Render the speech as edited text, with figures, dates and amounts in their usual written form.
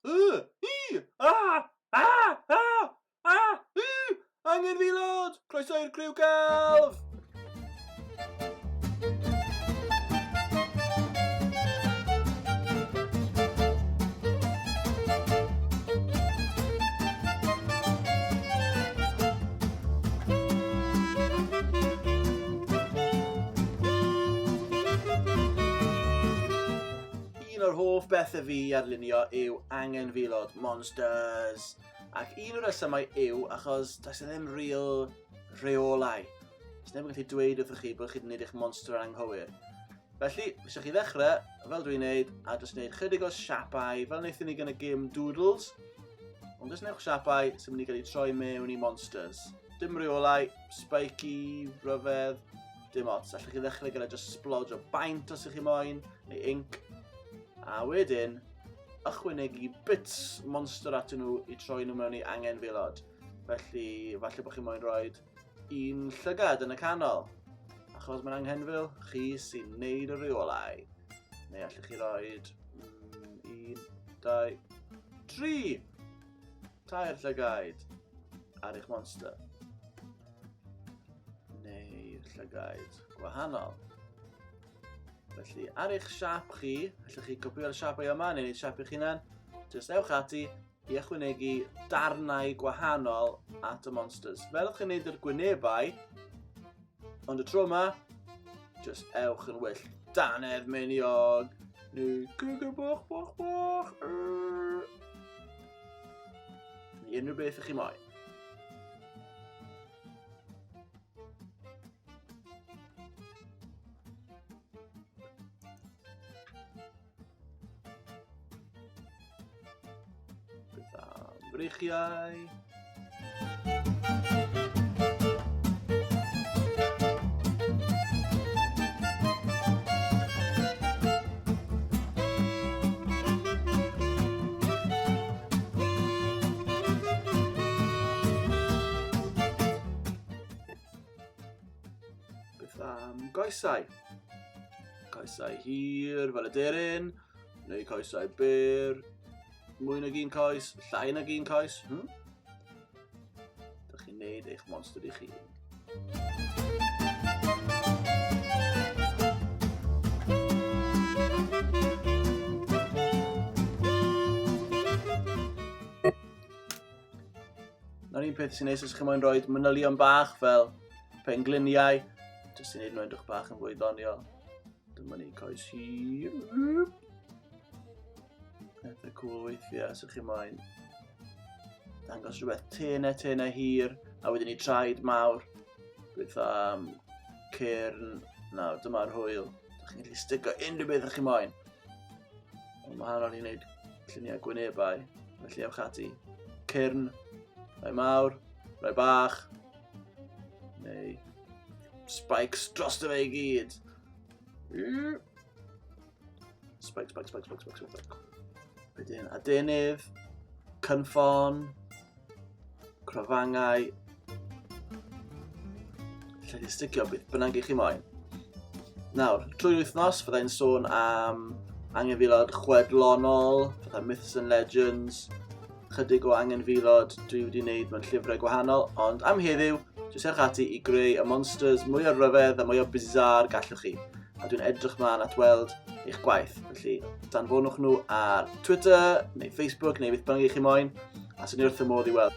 Y, I, A, A, A, A, U, Angenfilod! Croeso i'r criw celf! Un o'r hoff bethau fi i arlunio yw angenfilod, monsters. Ac un o'r resymau yw achos does e ddim real rheolau. Does neb yn gallu dweud wrthych chi bod chi wedi gwneud eich monster yn anghywir. Felly, eisiau chi ddechrau, fel dwi'n neud, a jyst gwneud chydig o siapau, fel wnaethon ni gan y gym Doodles. Ond jyst newch siapau sy'n mynd i gael eu troi mewn i monsters. Dim rheolau, spiky, rhyfedd, dim ots. Allwch chi ddechrau gyda just splodge o baint os ych chi moyn, neu ink. A wedyn, ychwanegu bits monster atyn nhw i troi nhw mewn i angenfilod. Felly, falle bod chi moyn rhoi un llygad yn y canol. Achos mae'n anghenfil, chi sy'n neud y rheolau. Neu allwch chi roi un, dau, tri! Tair llygaid ar eich monster. Neu llygaid gwahanol. Felly, ar eich siap chi, allwch chi gopio'r siapau yma neu wneud siap eich hunan, jyst ewch ati i ychwanegu darnau gwahanol at y monsters. Fel ydych chi'n gwneud yr gwynebau, ond y tro yma, jyst ewch yn wyllt. Dannedd miniog, neu gygy boch boch boch, neu unrhyw beth ych chi moyn. Beth am breichiau? Beth am goesau? Coesau hir fel y deryn, neu coesau byr, mwy nag un coes, llai nag un coes. Hmm? Dych chi'n neud eich monster i chi. Na'r un peth sy'n neis os chi'n moyn rhoi manylion bach fel pengliniau, jyst i wneud nhw edrych bach yn fwy ddoniol. Dyma ni coes hir. Pethau cool weithiau os ydych chi'n moyn dangos rhywbeth tenau, tenau hir, a wedyn ni traed mawr. Beth am cyrn. Nawr, dyma'r hwyl. Dych chi'n gallu stico unrhyw beth ydych chi'n moyn. Ond wahanol i wneud lluniau gwynebau, felly ewch ati. Cyrn, rhai mawr, rhai bach, neu spikes dros y fe i gyd. Spike, spike, spike, spike, spike, spike. Wedyn adenydd, cynffon, crofangau, lle chi sticio beth bynnag i chi moyn. Nawr, trwy'r wythnos, fyddai'n sôn am angenfilod chwedlonol, fatha Myths and Legends, chydig o angenfilod dwi wedi wneud mewn llyfrau gwahanol, ond am heddiw, jyst ewch ati i greu y monsters mwy o ryfedd a mwy o bizarre gallwch chi. A dwi'n edrych mlaen at weld eich gwaith. Felly, danfonwch nhw ar Twitter, neu Facebook, neu beth bynnag i chi moyn, a sy'n wrth y modd i weld.